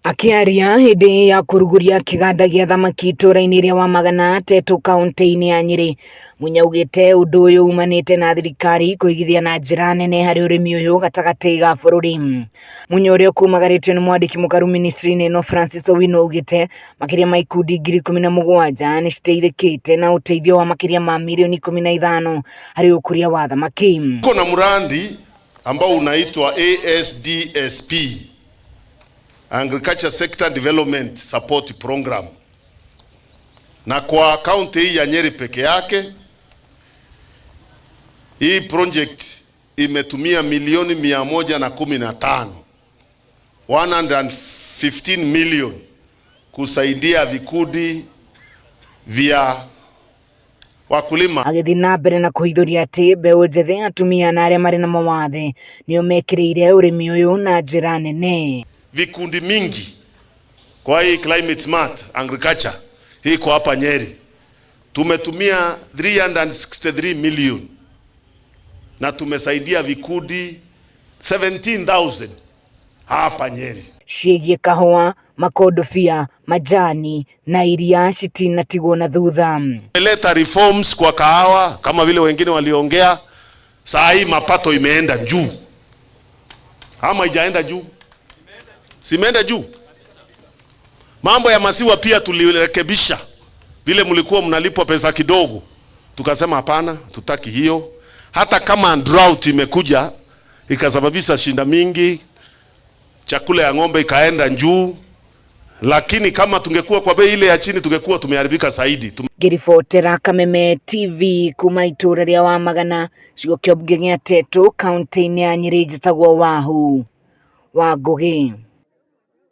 Akĩaria hĩndĩ ya kũrugũria kĩganda gĩa thamaki itũũra-inĩ rĩa Wamagana, Tetu kaunti-inĩ ya Nyĩrĩ, Munya augĩte ũndũ ũyũ umanĩte na thirikari kũigithia na njĩra nene harĩ ũrĩmi ũyũ gatagatĩ ga bũrũri. Munya ũrĩa ũkumagarĩtio nĩ mwandĩki mũkaru ministry-inĩ ĩno Francis Owino augĩte makĩria ma ikundi 17,000 nĩ citeithĩkĩte na ũteithio wa makĩria ma mirioni 15 harĩ ũkũria wa thamaki. Tuko na mradi ambao unaitwa ASDSP, Agriculture Sector Development Support Program, na kwa kaunti hii ya Nyeri peke yake hii project imetumia milioni 115, 115 million kusaidia vikundi vya wakulima. Agĩthiĩ na mbere na kũhithũria atĩ mbeũ njĩthĩ, atumia na arĩa marĩ na mawathe nĩo mekĩrĩire ũrĩmi ũyũ na njĩra nene. Vikundi mingi kwa hii climate smart agriculture iko hapa Nyeri, tumetumia 363 million na tumesaidia vikundi 17,000 hapa Nyeri. Ciĩgiĩ kahũa, makondobia, majani na iria citinatigwo na thutha. Leta reforms kwa kahawa kama vile wengine waliongea. Saa hii mapato imeenda juu ama ijaenda juu? Simeenda juu. Mambo ya maziwa pia tulirekebisha, vile mlikuwa mnalipwa pesa kidogo, tukasema hapana, tutaki hiyo. Hata kama drought imekuja ikasababisha shinda mingi, chakula ya ng'ombe ikaenda juu, lakini kama tungekuwa kwa bei ile ya chini tungekuwa tumeharibika zaidi. Ngĩribotera Kameme TV kuma itũũra rĩa Wamagana, gĩcigo kĩa mbunge gĩa Tetu, kaunti-inĩ ya Nyĩrĩ, njĩtagwo Wahu wa Ngũgĩ.